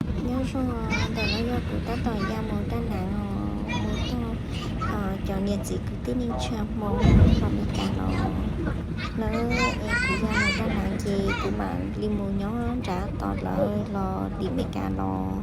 Nyob zoo, ntawm no yog kuv tab tom ya mus Daj Naav os, mus tog cov niam txiv kwv tij neej tsa Hmoob los Meskas los. Lawv es kuv ya mus Daj Naav ces kuv mam li mus nyob nrad tos lawv los tim Meskas los,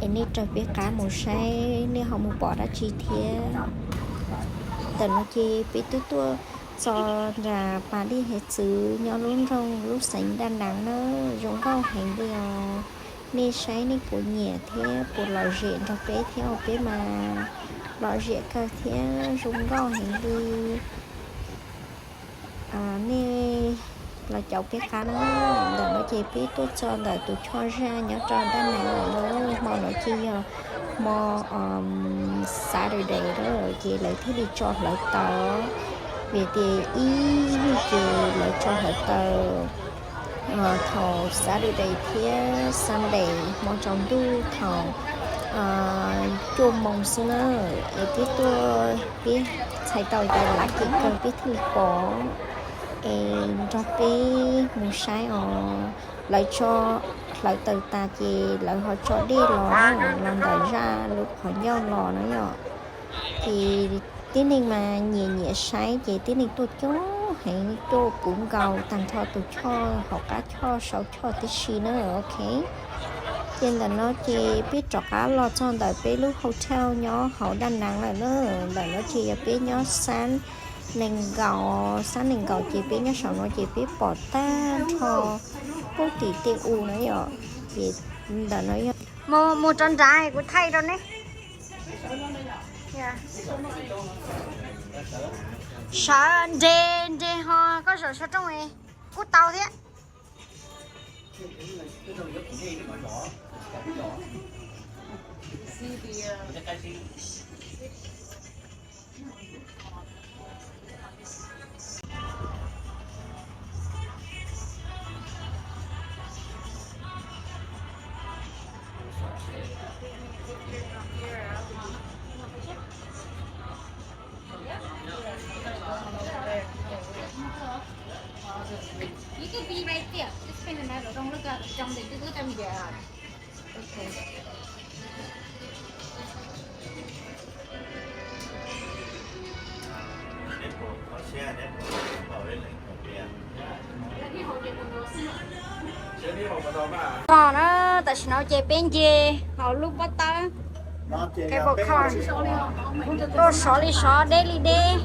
es nej raws peb qab mus saib nej ho mus pom dab tsi thiab. Ntawm no ces peb twb tuaj txog nram Pas Dij Hiav Txwv nyob lub nroog lub xeev Daj Naav na, zoo nkauj heev li os. Nej saib nej puas nyiam thiab puas lom zem nrog peb thiab os, peb mas lom zem kawg thiab zoo nkauj heev li. Nej los caum peb qab na. Ntawm no ces peb tuaj txog ntawm tus choj zaj nyob rau Daj Naav lawm na. Hmo no ces yog hmo Saturday lawm ces lawv thiaj li tso hlawv taws, vim tias ib yig ces lawv tso hlawv taws thaum Saturday thiab Sunday hmo tsaus ntuj thaum cuaj moos xwb na. Es peb tuaj peb txhais tau tias lav kis kawg peb thiaj li pom, es nrog peb mus saib os. Lawv tso hlawv taws tas ces lawv ho tso dej los na, los ntawm zaj lub qhov ncauj los na yom. Ces tib neeg mas nyiam nyiam saib ces tib neeg tuaj coob heev, tuaj puv nkaus tag nrho tus choj hauv qab choj saum choj tib si na, ok. Ces ntawm no ces peb rov qab los txog ntawm peb lub hotel nyob hauv Daj Naav lawm na. Ntawm no ces yog peb nyob xab nees nkaum, xab nees nkaum ces peb nyob saum no ces peb pom tag nrho pub tim tej u na yom. Ces ntawm no yog mus, mus rau nrad kuv thaij rau neb. Sawv nres nres ho koj zaum saum rooj kuj tau thiab. You can be right there. Just spend the night or don't look up. Don't they just look at me there? Okay. Tos na, tam sim no ces peb nce hauv lub pob tawb cable car tuaj sov li sov deb li deb.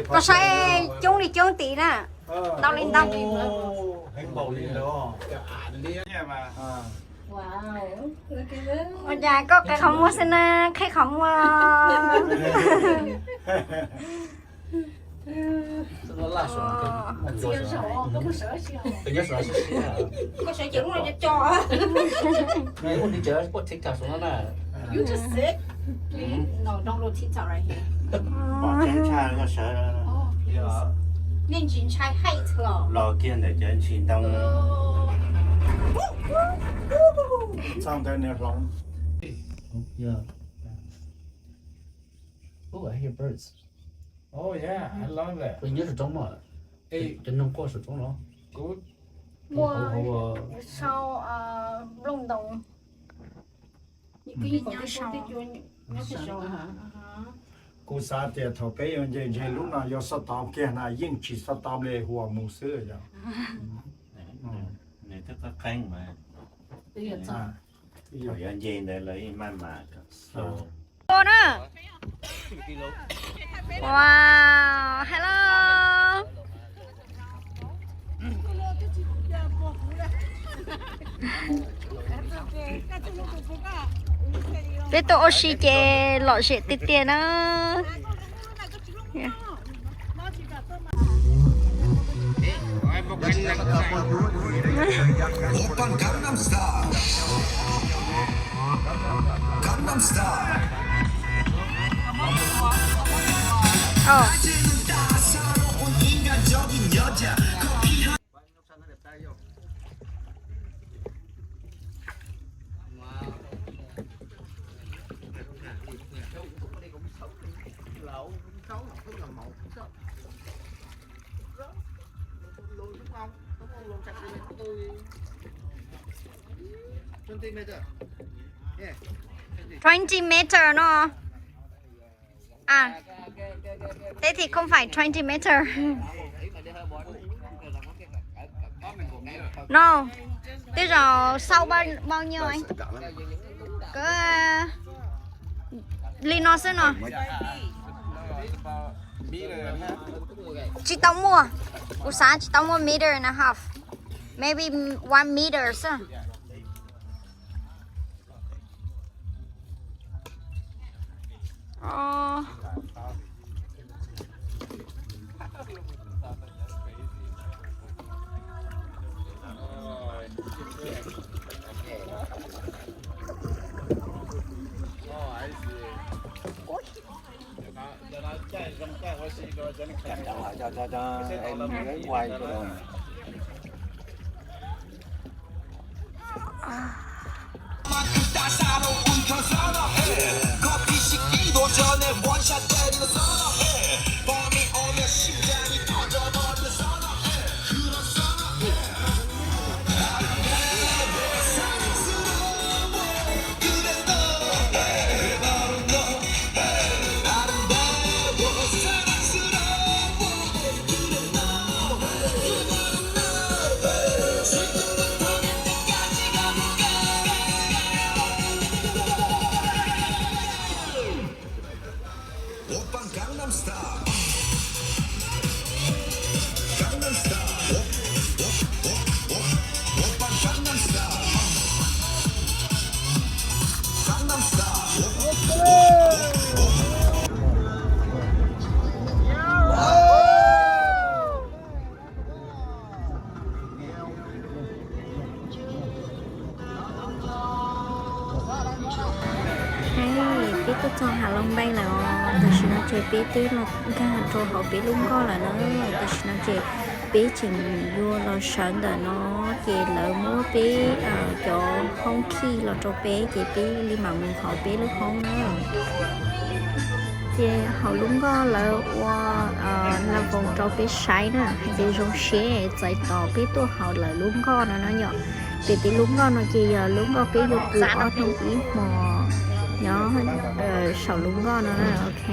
Koj saib coob li coob tid na, ntau li ntau. Ua cas koj qhib qhov muag xwb na, qhib qhov muag. Los kiag ntawm cov ntsis ntoo. Txog ntawd nws hloov. Oh, I hear birds. Oh, yeah, I love that. Nyob saum roob mas. Cov noog quaj saum roob no. Muaj sau nplooj ntoo. Kuv xav tias thaum peb yuav nce nce lub no yuav xov tooj kiag na, yeej tsis xov tooj li, hua mus xwb yom. Nws twb qeeb qeeb mas. Thaum yuav nce ntawd lawv yeej maj mam. Ua na. Wow, hello. Peb tuaj ua si ces lom zem tiag tiag na. Twenty meter no. À, thế thì không phải twenty meter. No, tức là sâu bao, bao nhiêu anh? Cỡ, à, li no xwb no. Tsis tau muaj. Kuv xav tsis tau muaj meter and a half. Maybe one meter xwb. Ơ. Peb tuaj txog Hà Long Bay lawm os. Tam sim no ces peb twb los nkag rau hauv peb lub nkoj lawm na. Tam sim no ces peb tseem yuav los sawv ntawm no, ces lawv muab peb cov hoob khij los rau peb ces peb li mam mus hauv peb lub hoob na. Ces hauv lub nkoj lawv ua level rau peb saib na, hais tias zoo siab txais tos peb tuaj hauv lawv lub nkoj no na yom. Ces peb lub nkoj no ces yog lub nkoj peb yuav pw ob hnub ib hmos nyob saum lub nkoj no na, ok.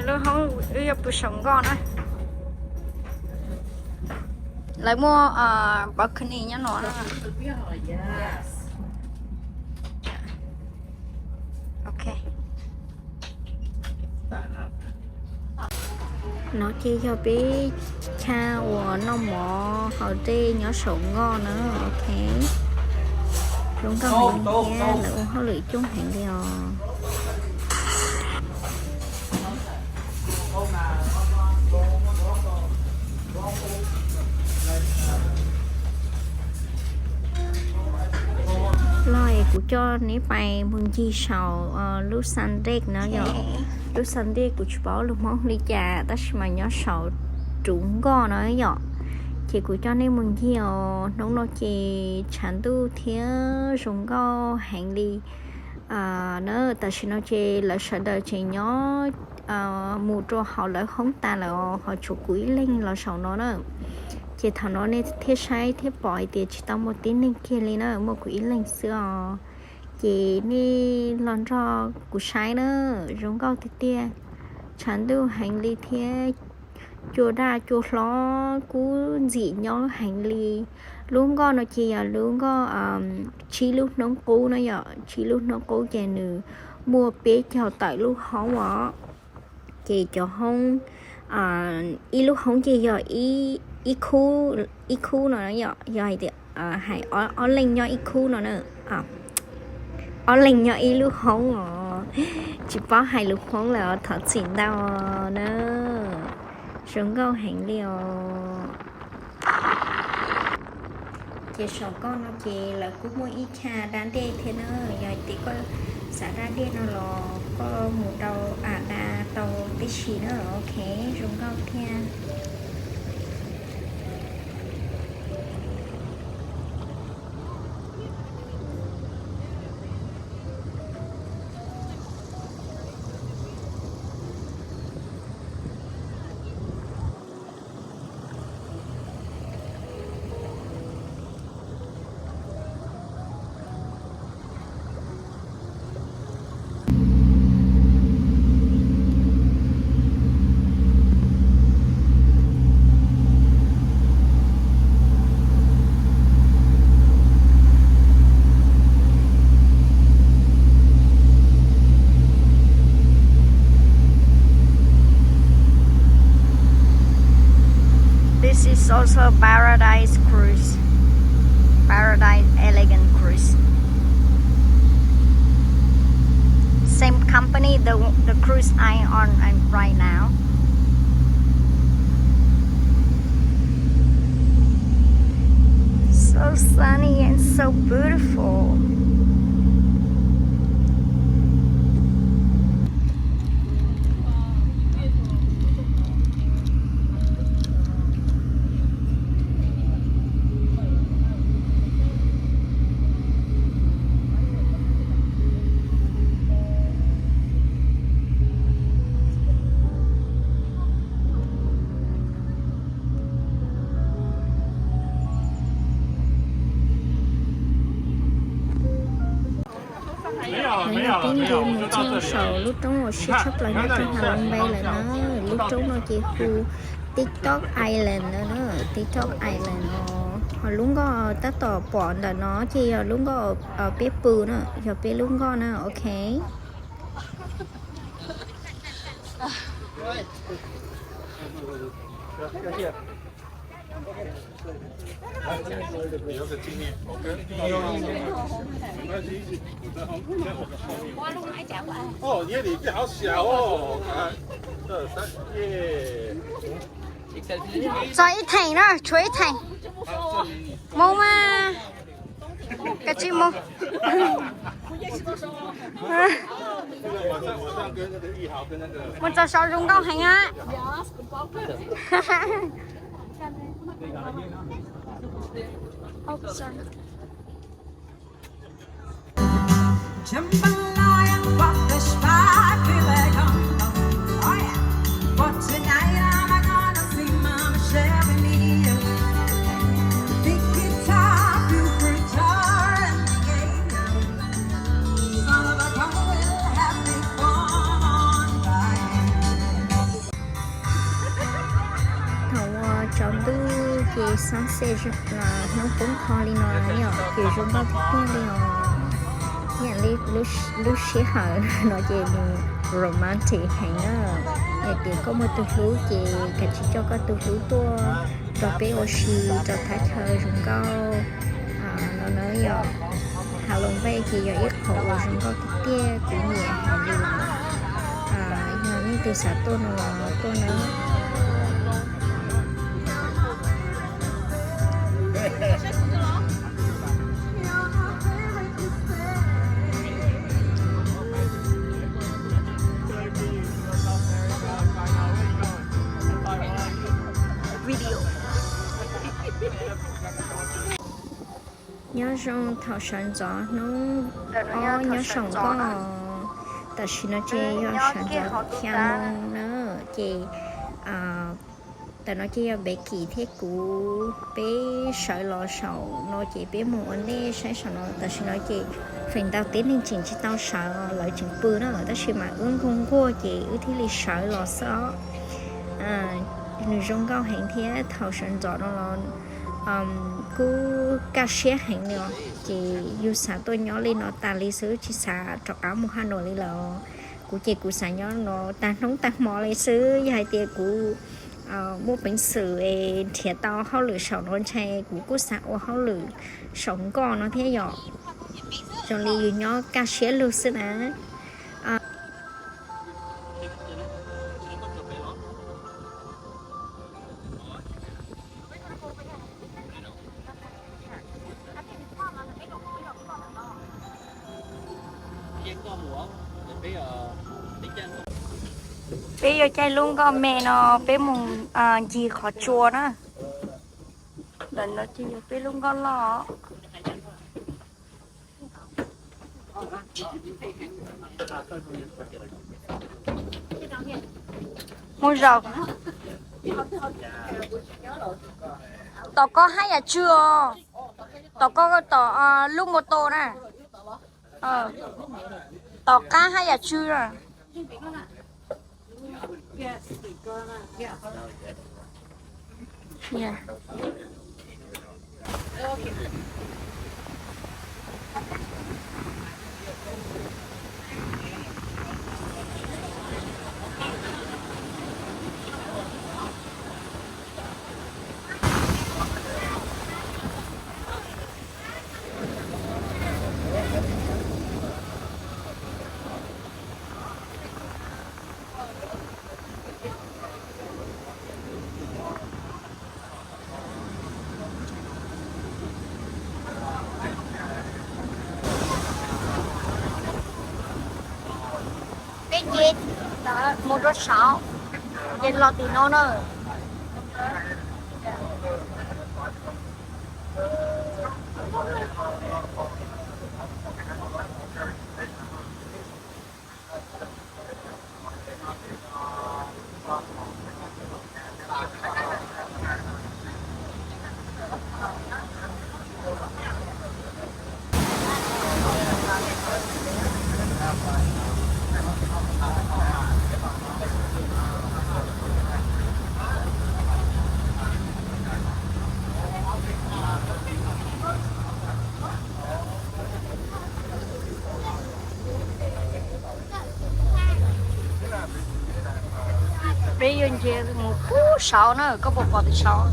Lub hoob wb yuav pw saum nkoj na. Lawv muaj balcony nyob no na. Ok. No ces yog peb chaw uas noj mov haus dej nyob saum nkoj na, ok. Zoo nkauj heev thiab lawv ua hauj lwm coob heev li os. Kuv coj neb pais mus ncig saum lub xas dej no yom. Lub xas dej kuv tsis paub lus Hmoob li cas tab sis mas nyob saum ruv nkoj no yom. Ces kuv coj nej mus ncig os. Hnub no ces tshav ntuj thiab zoo nkauj heev li na. Tam sim no ces lawv sawv daws tseem nyob mus rau hauv lawv hoob tas lawm os, ho tshuav kuv ib leeg los saum no na. Ces thaum no nej thiaj saib thiaj pom hais tias tsis tau muaj tib neeg kiag li na, muaj kuv ib leeg xwb os. Ces nej los nrog kuv saib na, zoo nkauj tiag tiag, tshav ntuj heev li thiab cua daj cua hlob kub ntxim nyob heev li. Lub nkoj no ces yog lub nkoj tsib lub hnub qub no yom, tsib lub hnub qub ces nws muaj peb caug tawm lub hoob os. Ces cov hoob, ib lub hoob ces yog ib khub no yom, yog hais tias hais ob leeg nyob ib khub no na. Ob leeg nyob ib lub hoob os. Tsis paub hais lus Hmoob lawm os, thov txim ntau na. Zoo nkauj heev li os. Ces saum koj no ces lawv kuj muaj ib chav da dej thiab na. Yog tias koj xav da dej no los koj mus rau, da tau tib si na. Ok, zoo nkauj thiab. This is also Paradise Cruise, Paradise Elegant Cruise. Same company, the the cruise I on right now. So sunny and so beautiful. Lawv nyuam qhuav nce mus txog saum lub roob uas siab tshaj plaws nyob rau Halong Bay lawm na. Lub roob no ces hu TikTok Island no na, TikTok Island no. Ho lub nkoj tab tom pom ntawm no ces yog lub nkoj peb pw na, yog peb lub nkoj na, ok. Txog ib theem na, tshuav ib theem. Mus mas. Koj tsis mus. Mus txog saum zoo nkauj heev a. Thaum uas tsaus ntuj ces sunset, hnub poob qho li no yom, ces zoo nkauj tiag tiag li os. Yam li lub sij hawm no ces nws romantic heev na. Yog tias koj muaj tus hlub ces kav tsij coj koj tus hlub tuaj nrog peb ua si rau thaj chaw zoo nkauj no na yom. Halong Bay ces yog ib qho uas zoo nkauj tiag tiag, kuv nyiam heev li. Yog leej twg xav tuaj no los tuaj na. Nyob zoo thaum sawv ntxov hnub ob nyob saum nkoj. Tam sim no ces yog sawv ntxov xya moo na, ces tam no ces yog Becky thiab kuv peb sawv los saum no ces peb mus ua ntej saib saum no. Tam sim no ces feem ntau tib neeg tseem tsis tau sawv, lawv tseem pw na, tab sis mas wb nquag nquag ces wb thiaj li sawv los xwb os. Nws zoo nkauj heev thiab thaum sawv ntxov no los kuj kaj siab heev li os. Ces yus xav tuaj nyob li no tas li xwb, tsis xav rov qab mus Hà Nội li lawm. Kuv ces kuv xav nyob no tag hnub tag hmo li xwb. Yog hais tias kuv muaj peev xwm es nrhiav tau hauj lwm saum no ntshe kuv kuj xav ua hauj lwm saum nkoj no thiab yom. Zoo li yus nyob kaj siab lug xwb na. Peb yuav caij lub nkoj me no peb mus ncig qhov tsua na. Ntawm no ces yog peb lub nkoj loj. Mus zaum tom koj hab yam tswj os. Tom koj tom lub mô tô na. Tom qab hab yam tswj na. Peb ces mus rau saud, ces los tim no na. Peb yuav nce mus pub saud na, koj puas pom tim saud?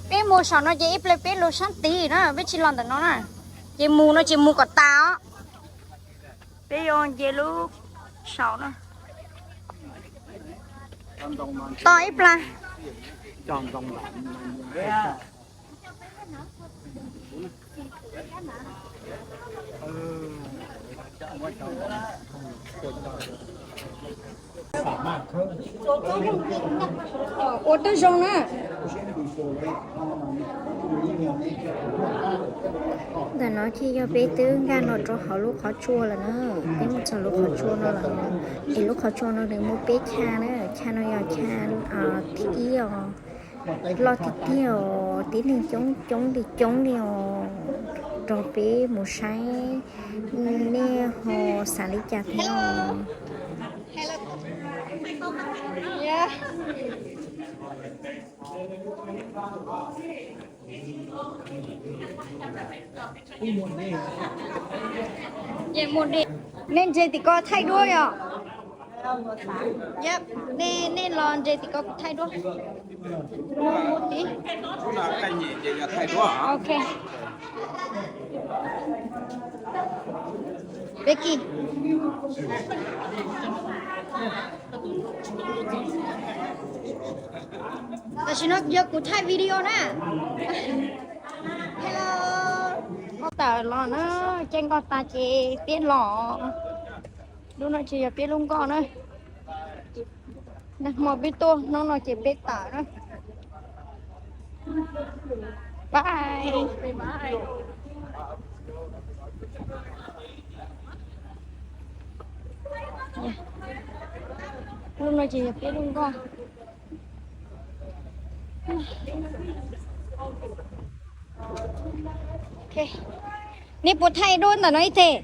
Peb mus saum no ces ib pliag peb lug sab tid na, peb tsis los ntawm no na. Ces mus no ces mus kom tas os. Peb yuav nce lub saum no. Tos ib plag. Ua tau zoo na. Ntawm no ces yog peb twb nkag los rau hauv lub qhov tsua lawm na. Peb mus txog lub qhov tsua no lawm, es lub qhov tsua no nws muaj peb chav na, chav no yog chav thib ib os, loj tiag tiag os, tib neeg coob coob li coob li os, nrog peb mus saib, nej ho xav li cas thiab os? Nej ntses tim ko thaij duab yom? Nej los ntses tim ko kuv thaij duab. Ok. Becky. Tam sim no yog kuv thaij video na. Hello. Nkoj tawm los na, caij nkoj tas ces peb los. Lub no ces yog peb lub nkoj na. Nag hmo peb tuaj, hnub no ces peb tawm na. Bye. Lub no ces yog peb lub nkoj. Nej puas thaij duab ntawm no ib teg?